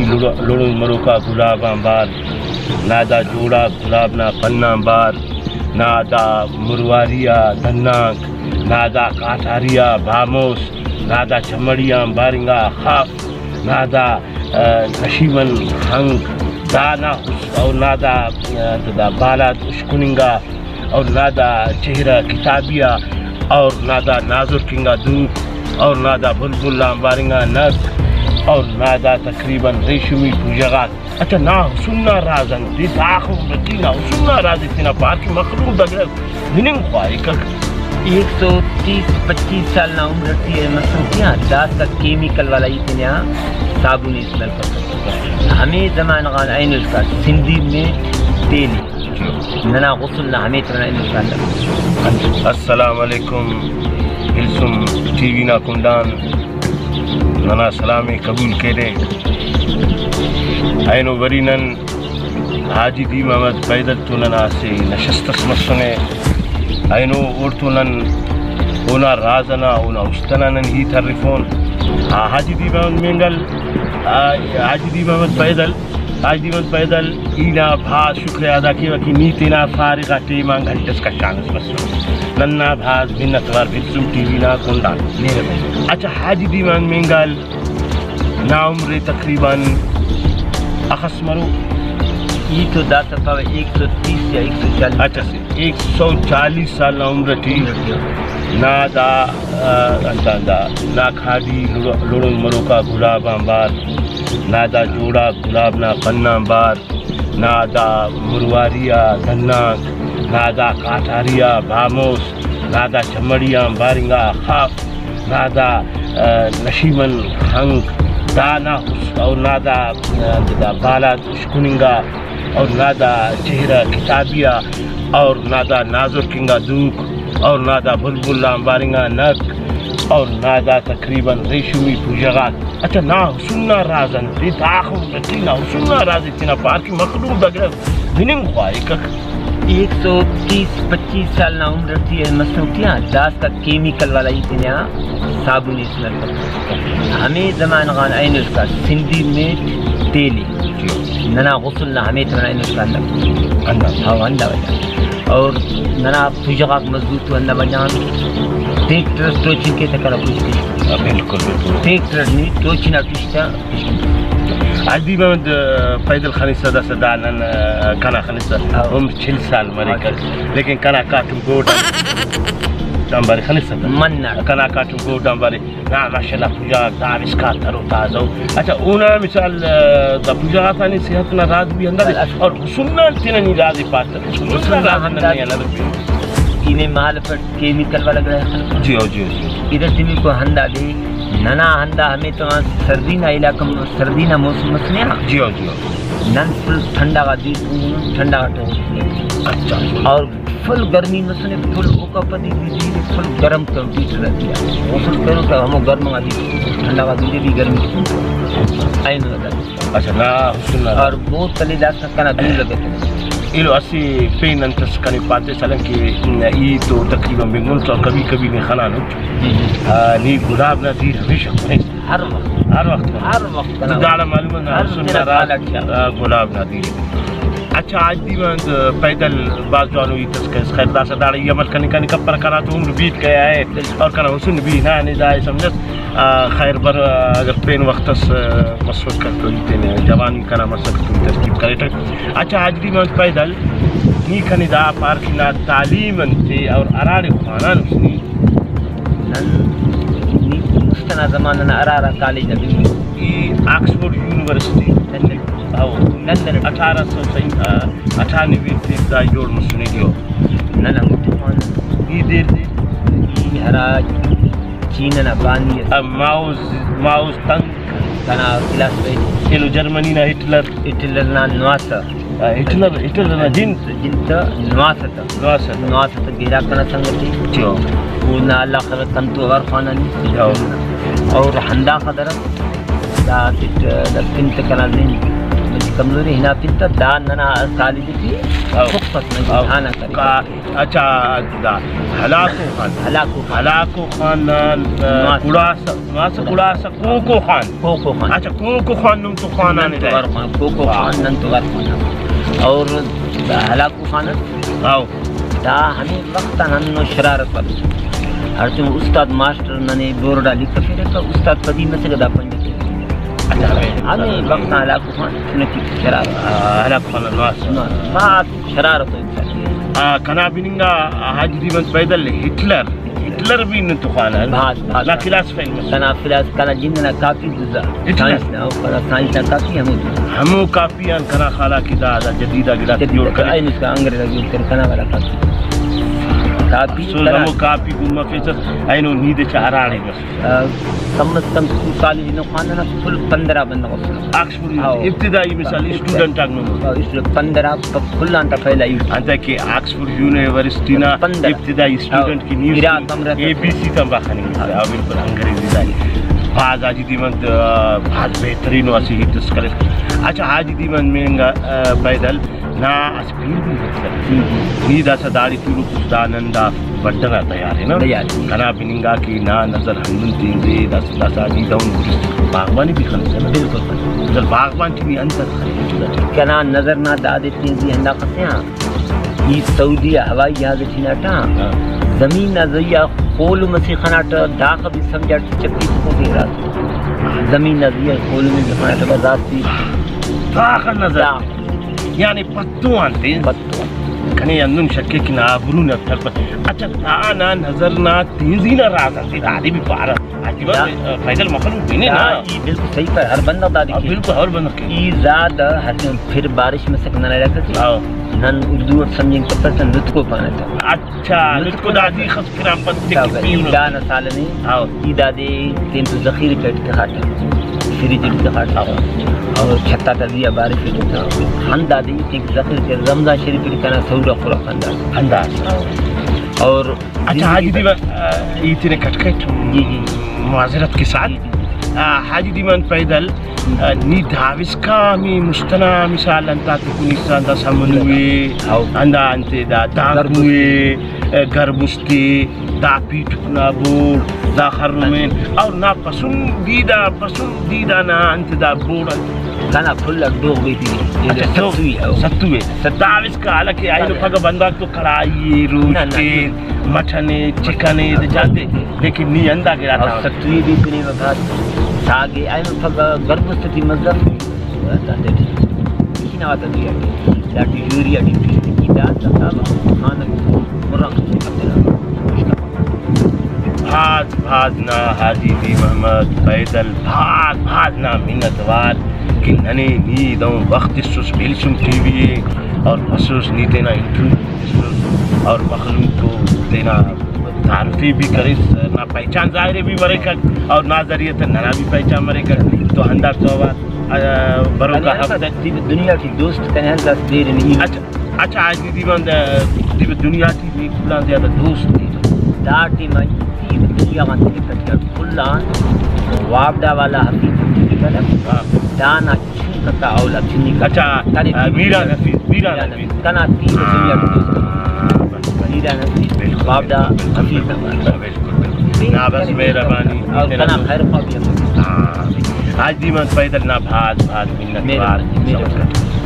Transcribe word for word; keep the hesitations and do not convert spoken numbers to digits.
لڑ-، لڑز مروکا گلاب آنبار، نا دا جوڑاک گلاب نا پن آنبار، نا دا مرواری آ دھنانک، نا دا کاٹاری آ باموس، نا دا چمڑی آنبار انگا خاف، نا دا، آ، نشیمن خنک، دا نا حس-، اور نا دا، آ، دا بالاد اشکننگا، اور نا دا چہرہ کتابی آ، اور نا دا نازرک انگا دوک، اور نا دا بلبل آنبار انگا نک، اور نا دا تقریباً ریشمی پوجہ غاک۔ اچھا، نا حسن نا راز انت ءِ؟ داخہ عمر ٹی نا حسن نا راز ءِ تینا پار کہ مخلوق دا گڑا ہننگ خواہکک۔ ایک سو تیس پچیس سال نا عمر ٹی اے مسنگ تیا داسہ کیمیکل والا ہیت تینا صابن استعمال کرسا۔ ہمے زمانہ غان اینو اسکا سندھی میٹ تیل ءِ۔ ننا غسل نا ہمے تینا اینو اسکا۔ السلام علیکم، بلسم ٹی وی نا کنڈان ننا سلام ءِ قبول کیرے۔ اینو وری نن حاجی دی محمد پیدل تو ننا اسہ نشست اس مسنے۔ اینو اوڑتون نن اونا راز ئنا، اونا است ئنا نن ہیت ہرفون۔ آ، حاجی دی محمد مینگل، آ، حاجی دی محمد پیدل، حاجی دی محمد پیدل، ای نا بھاز شکریہ ادا کیوہ کہ نی تینا فارغ آ ٹائم آن گھنٹہ اس کشانس بس۔ ننا بھاز منت وار بلسم ٹی وی نا کنڈان۔ مہربانی۔ اچھا، حاجی دی محمد مینگل، نا عمر تقریباً اخس مرو؟ ای تو داسہ پاوہ ایک سو تیس یا ایک سو چالیس۔ اچھا، سے ایک سو چالیس سال نا عمر ٹی نا دا، آ، انت آن دا نا کھادی لڑ-، لڑن مروکا گلاب آنبار، نا دا جوڑاک گلاب نا پن آنبار، نا دا مرواری آ دھنانک، نا دا کاٹاری آ باموس، نا دا چمڑی آنبار انگا خاف، نا دا، آ، نشیمن خنک، دا نا حس-، اور نا دا، آ، دا بالاد اشکننگا، اور نا دا چہرہ کتابی آ، اور نا دا نازرک انگا دوک، اور نا دا بلبل آنبار انگا نک، اور نا دا تقریباً ریشمی پوجہ غاک۔ اچھا، نا حسن نا راز انت ءِ؟ داخہ عمر ٹی نا حسن نا راز ءِ تینا پار کہ مخلوق دا گڑا ہننگ خواہکک۔ ایک سو تیس پچیس سال نا عمر ٹی اے مسنگ تیا داسہ کیمیکل والا ہیت تینا صابن استعمال کرسا۔ ہمے زمانہ غان اینو اسکا سندھی میٹ تیل ءِ۔ ننا غسل نا ہمے تینا اینو اسکا اندر۔ اندر۔ ہاں، ہندا وجہ۔ اور ننا پوجہ غاک مضبوط تو ہندا وجہ غان ٹیکٹر اس ٹوچنگ کے تہ کنا پوجہ کے۔ ہاں، بالکل، بالکل۔ ٹیکٹر نی ٹوچن آ ٹوچ تا۔ حاجی محمد، آ، پیدل خنسہ داسہ دا نن، آ، کنا خنسہ ہاں۔ عمر چل سال مریک، ہاں۔ لیکن کنا کاٹم گوڈ آن بارے خنسہ دا۔ من نا۔ کنا کاٹم گوڈ آن بارے۔ نا، ماشاءاللہ، پوجا دا اسکا تر و تازہ ءُ۔ اچھا، اونا مثال، آ، دا پوجا غاتا نی صحت نا راز بھی ہندا دے۔ اور حسن نا تینا نی راز پاس تہ۔ حسن نا راز ہندا نی دے۔ ای نے مال پٹ کیمیکل والا گڑا خلق۔ جی ہو، جی ہو، جی ہو۔ ادھر تیمی کو ہندا دے، ننا ہندا ہمے تو سردی نا علاقہ، سردی نا موسم اس نے۔ جی ہو، جی ہو۔ نن فل ٹھنڈا غا دیر کنگنن، ٹھنڈا غا ٹہیفنن۔ اچھا۔ اور فل گرمی مسنے، فل اوکا پدی بھی دیر فل گرم کرو ٹی سر دیا۔ غسل کرو تو ہمو گرم غا دیر، ٹھنڈا غا دیر بھی گرمی۔ اینو لگا۔ اچھا، نا حسن نا۔ اور بہت تلے داسہ کنا دور لگا۔ ایلو اسہ پین انت اس کنے پاتے سلن کہ ای تو تقریباً بنگن تو کبھی کبھی نے خنانٹ۔ جی، جی۔ آ، نی گلاب نا دیر ہمیشہ خنے۔ ہر وخت۔ ہر وقت۔ ہر وقت کنا۔ داڑا معلوم ہے نا، ہر حسن تینا نا راز، سال اٹی۔ آ، گلاب نا دیر۔ اچھا، آج دی من پیدل باز جوانو ہیت اس کریس۔ خیر، داسہ داڑے ای عمل کنے کنے کپرہ، کنا تو عمر بیت گیا ہے اور کنا حسن بھی ہنا نے دا ہے سمجھس۔ آ، خیر بر، آ، اگر پین وخت اس، آ، مسوس کر تو ای تینے جوانی کنا مسک تو ترکیب کریٹک۔ اچھا، آج دی من پیدل نی کنے دا پار کہ نا تعلیم انتے اور ہراڑے خوانانس نی؟ نن نی مست ئنا زمانہ نا ہرا ہرا کالج نا بننگ۔ ای آکسفورڈ یونیورسٹی۔ لندن۔ او۔ لندن۔ اٹھارہ سو سئیں، آ، اٹھانوے ٹی دا جوڑ مسنے۔ جی۔ نن ہموٹی خوانہ۔ ای دیر دے؟ ای ہرا چین ئنا بانی ئس۔ آ، ماؤ ز-، ماؤ تنگ۔ کنا کلاس میٹ۔ ایلو جرمنی نا ہٹلر۔ ہٹلر نا نواسہ۔ آ، ہٹلر، ہٹلر نا جند۔ جند تا نواسہ تا۔ نواسہ تا۔ نواسہ تا گڑا کنا سنگتے۔ جی۔ او نا اللہ خیر کنتو اوار خوانانی۔ جی۔ اور ہندا خدر دا اسٹ دا پن تے کنا زند کمزوری ہنا پن تہ دا ننا کالج ٹی ہاں۔ خفس نن ہاں۔ تھانہ کرے۔ کا-، اچھا، دا ہلاکو خان۔ ہلاکو خان۔ ہلاکو خان نا، آ، نواس۔ گڑاس، نواس گڑاس۔ گڑاس کوکو خان۔ کوکو خان۔ اچھا، کوکو خان نم تو خوانانے نن تو دا۔ وار خوان، کوکو واہ۔ خان نن تو وار خوان۔ اور ہلاکو خان ہاؤ۔ دا ہمے وخت آن ہندنو شرارت والا۔ ہڑتوم استاد ماسٹر ننے بورڈ آ لکھفیرہ تو استاد پدی مسکہ دا پنجتہ۔ اچھا، ہمے ہمے وخت آن ہلاکو خان تنکی شرارت۔ آ، ہلاکو خان نواس۔ نواس، بھاز شرارت و انسان۔ آ، کنا بننگا حاجی دیوان پیدل ہٹلر، ہٹلر بھی نن تو خوانہ۔ بھاز، بھاز۔ نا کلاس فیل مس۔ کنا کلاس، کنا جند نا کاپی دزا۔ ہٹلر۔ سائنس نا، او کنا سائنس نا کاپی ہمو دزا۔ ہمو کاپی آن کنا خیال آ کہ دا، دا جدید آ گڑاک جدید جوڑ آ کرے۔ اینو اس کا انگریز آ جوڑ کرے، کنا والا کاپی۔ کاپی افسوس کنا ہمو کاپی گم مفیسس، اینو نی دے چا ہراڑے بس۔ آ، کم از کم تو کالج نو خوانہ نا فل پندرہ بندغ اسنو۔ Oxford how. ابتدائی مثال اسٹوڈنٹ آک نمو۔ ہاؤ، اسٹوڈنٹ پندرہ پ-، کل آن تا پہلا یوز۔ انتئے کہ آکسفورڈ یونیورسٹی نا پندرہ۔ ابتدائی اسٹوڈنٹ ہاؤ۔ کہ نیوز اراکمرہ اے بی سی تم بخننگ۔ ہاؤ۔ ہاؤ، بالکل انگریزی دائی۔ بھاز حاجی دیوان، آ، بھاز بہترین و اسہ ہیت اس کرے۔ اچھا، حاجی دیوان مینگا، آ، پیدل نا اسہ پین بھی مقصد۔ ہم۔ نی داسہ داڑے تولوک اس دا نن دا بڈ ئنا تیار ءِ نا۔ تیار ءِ۔ کنا بننگا کہ نا نظر ہندن تینزے داسہ، داسہ ای دہن درست باغبانی بھی خنسہ نا۔ بالکل۔ مثال باغبان ٹی نی انت انت خننگ ٹی؟ کنا نظر نا دادے تینزی ہندا خسے آن۔ ای سعودی آ ہوائی جہاز ٹی ہناٹہ۔ ہاں۔ زمین نا زی آ خولم اسے خناٹہ، داخہ بھی سمجھاٹ چکی تکو تیرا۔ زمین نا زی آ خولم بھی خناٹہ بس آسی۔ داخہ نظر۔ دا۔ یعنی پتو آن تین۔ پتو آن۔ کنے ہندن شک ءِ کہ نا آبرو نا ٹھپ۔ اچھا، دانا نظر نا تینزی نا راز اسے دادے بھی پارہ۔ عجیبہ دا۔ پیدل مخلوق بھی نے دا نا۔ ای بالکل صحیح پر ہر بندغ دادے ہاں، کے۔ بالکل ہر بندغ کے۔ ای زیادہ ہر ٹائم پھر بارش مسک ننا علاقہ ٹی۔ ہاں۔ نن اردو اٹ سمجھنگ کپسہ نتکو پانہ تا۔ اچھا، نتکو نتکو دا نا۔ زی خس پھران پد دا ٹکی بھائی، پیونہ۔ دا نا سال نے۔ ہاں۔ ای دادے تین تو ذخیرہ کیٹ تخاٹہ، فریج اٹ تخاٹہ، ہاں۔ اور چھتا تا زی آ بارش اٹ تخاٹہ۔ ہندا دے تین ذخیرہ کیٹ، رمضان شریف اٹ کنا سحور آ خوراک ہندا۔ ہندا۔ اور اچھا، حاجی دیوان، آ، ای تینے کٹ کیٹ، جی، جی۔ معذرت کے ساتھ۔ جی، جی۔ آ، حاجی دیوان پیدل، آ، نی داوسکا ہمے مست ئنا مثال انت آتے کنسہ، ہندا سمنو ءِ، ہاؤ۔ ہندا انتے دا دانکو ءِ، گربست۔ گربست ءِ، دا پیٹک نا بوڑ، دا خرمین، اور نا پسندیدہ، پسندیدہ نا انت دا بوڑ انت؟ کنا کل اٹ ڈوغ بیتی۔ اچھا، ستو ءِ، ہاؤ۔ ستو ءِ۔ ستو۔ داوسکا حالانکہ اینو پگہ بندغاک تو کڑاہی ءِ، نہ، روسٹ نہ۔ ءِ، مٹن ءِ، چکن ءِ، دے جاتے، لیکن نی ہندا گڑا اور تا۔ ستوی بھی تینے وفات ساگے، اینو پگہ گربست ٹی مزہ۔ داٹی یوریا ٹی پیش تکی دا، دا خانک مرغ۔ بھاز بھاز نا حاجی دی محمد پیدل، بھاز بھاز نا منت وار کہ ننے نی دہن وخت تسس بلسم ٹی وی ءِ اور بسس نی تینا انٹرویو تسس اور مخلوق تو تینا تعارفی بھی کریس، نا پہچان ظاہر بھی مریکک اور نا ذریعہ تے ننا بھی پہچان مریکک۔ تو ہنداڑتو اوار، آ، بروکا ہفتہ۔ دنیا ٹی دوست کنے ہندا دیر نی۔ اچھا، اچھا، حاجی دیوان دا، دی دنیا ٹی نی کل آن زیادہ دوست ءِ۔ دا ٹائم آ ای دنیا غان تخک ٹی کل آن وابڈا والا حفیظ چنی کلک۔ ہاں۔ دانا چنکا اولاد چنی کلک۔ اچھا، کنے آ، میران حفیظ، میران میران حفیظ۔ کنا تی دنیا ٹی دوست۔ ہاں، بس، بس۔ میران حفیظ، بالکل، وابڈا بالکل، حفیظ بالکل، نا۔ بالکل، بالکل۔ نا، بس مہربانی۔ اور تینا کنا دوست۔ خیر خواہ بھی ہم۔ ہاں۔ حاجی دیوان پیدل نا بھاز، بھاز منت وار۔ مہربانی، مہربانی۔